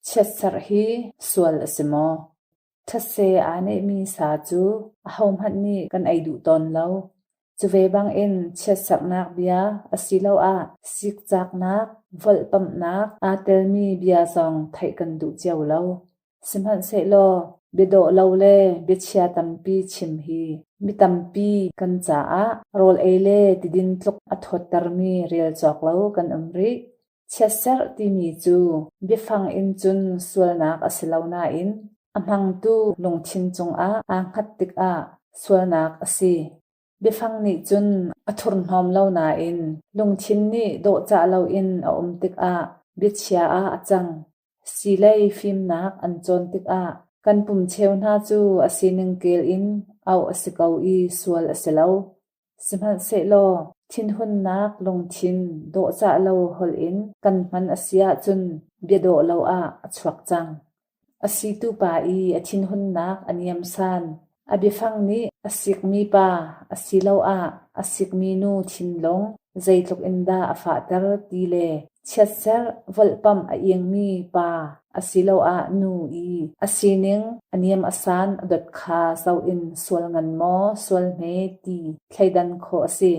Chiatserh hi sual a si maw? Thetse aa nehmi sa cu ahohmanh nih kan ei duh tawn lo. Cu ve bangin chiatserhnak bia asiloah sikcaknak, volhpamhnak aa telmi bia zong theih kan duh cio lo. Sihmanhsehlaw biadawh lo le biachia tampi chim hi mi tampi kan caah rawl ei le tidin tluk a thawttermi rel cawk lo kan um rih. Chiatserh timi cu biafang in cun sualnak a si lo nain a hmangtu lungthin cungah aa hngat tikah sualnak a si. Biafang nih cun a thurhnawm lo nain lungthin nih dawhcah loin a um tikah biachia ah a cang. Siilei fimnak an cawn tikah kan pum cheu hna cu a sining kel in auh a si ko i sual a si lo. Sihmanhsehlaw thinhunnak lungthin dawhcah lo holh in kan hman a si ahcun bia dawh lo ah a chuak cang. A situ pa i a thinhunnak a niamsan. A biafang nih a sikmi pa asiloah a sikmi nu thinlung zeitluk in dah a fahter ti le chiatserh volhpamh a ingmi pa asiloah nu i a sining a niam a san a dot kha zoh in sual ngan maw sual hme ti thleidan khawh a si.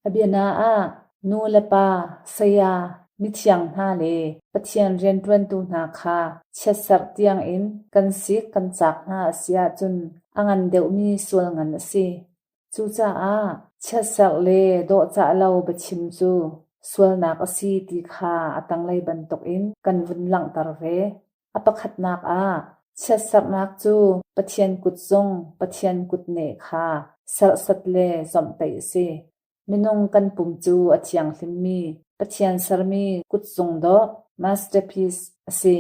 A biana ah nu le pa, saya, mithiang hna le Pathian rianṭuantu hna kha chiatserh tiangin kan sik kan caak hna a si ahcun a ngan deuhmi sual ngan a si. Cucaah chiatserh le dawhcah lo biachim cu sualnak a si ti kha a tanglei bantukin kan vun langhter ve. A pakhatnak ah, chiatserhnak cu Pathian kutzung, Pathian kutneh kha serhsat le zawmhtaih a si. Minung kan pum cu a thianghlimmi, Pathian sermi kutzung dawh, masterpiece, a si.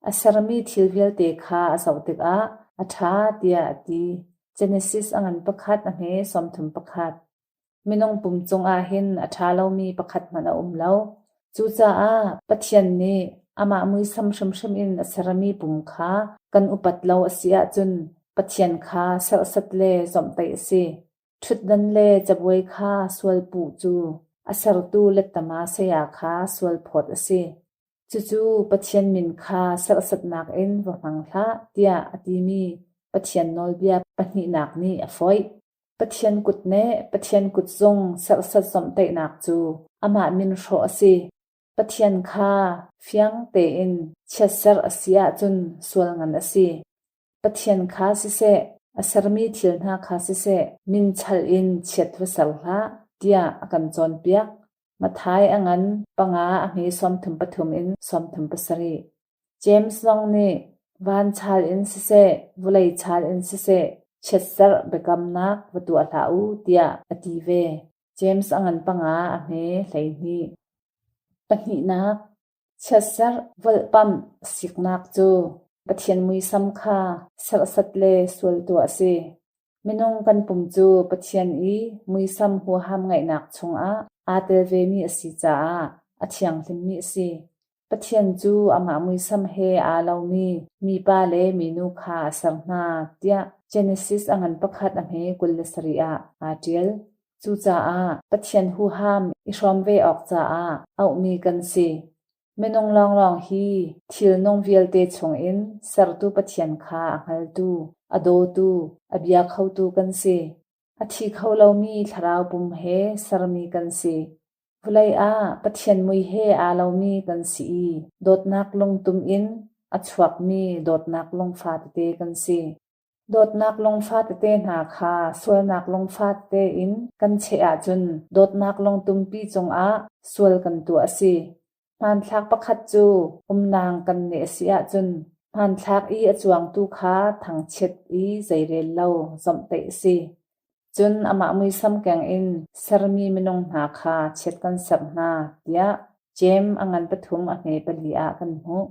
A sermi thil vialte kha a zoh tikah a ṭha tiah a ti. Genesis a ngan pakhat a hme 31. Minung pum cungah hin a ṭha lomi pakhat hmanh a um lo. Cucaah Pathian nih amah muisam hrimhrim in a sermi pum kha kan upat lo a si ahcun Pathian kha serhsat le zawmhtaih a si. Ṭhutdan le cabuai kha sualpuh cu a sertu lettama saya kha sualphawt a si. Cucu Pathian min kha serhsatnak in va hmang hlah tiah a timi Pathian nawlbia pahnihnak nih a foih. Pathian kutneh, Pathian kutzung serhsat zawmhtaihnak cu amah min hrawh a si. Pathian kha fiang tein chiatserh a si ahcun sual ngan a si. Pathian kha siseh, a sermi thil hna kha siseh, min chalh in chiat va ser hlah, tiah a kan cawnpiak. Matthai a ngan panga a hme 33 in 37. James zong nih van chal in siseh, vawlei chal in siseh, chiatserh biakamnak va tuah hlah u tiah a ti ve. James a ngan panga a hme 12. Pahnihnak, chiatserh volhpamh siknak cu Pathian muisam kha serhsat le sual tuah a si. Minung kan pum cu Pathian i muisam huham ngeihnak chungah aa tel vemi a si caah a thianghlimmi a si. Pathian cu amah muisam he aa lomi mipa le minu kha a ser hna tiah Genesis a ngan pakhat a hme 27 ah aa ṭial. Cucaah Pathian huham i hrawm ve awk caah auhmi kan si. Minung lawnglawng hi thilnung vialte chungin sertu Pathian kha a hngaltu, a dawtu, a bia khotu kan si. A thi kho lomi thlarau pum he sermi kan si. Vawlei ah Pathian mui he aa lomi kan si i dawtnak lungtum in a chuakmi dawtnak lungfa tete kan si. Dawtnak lungfa tete hna kha sualnak lungfa tete in kan cheh ahcun dawtnak lungtumpi cungah sual kan tuah a si. Hmanthlak pakhat cu umnang kan neh a si ahcun hmanthlak i a cuangtu kha thangchiat i zeirel lo zawmhtaih a si. Cun amah muisam keng in sermi minung hna kha chiat kan serh hna, tiah Jeim a ngan pathum a hme pali ah kan hmuh.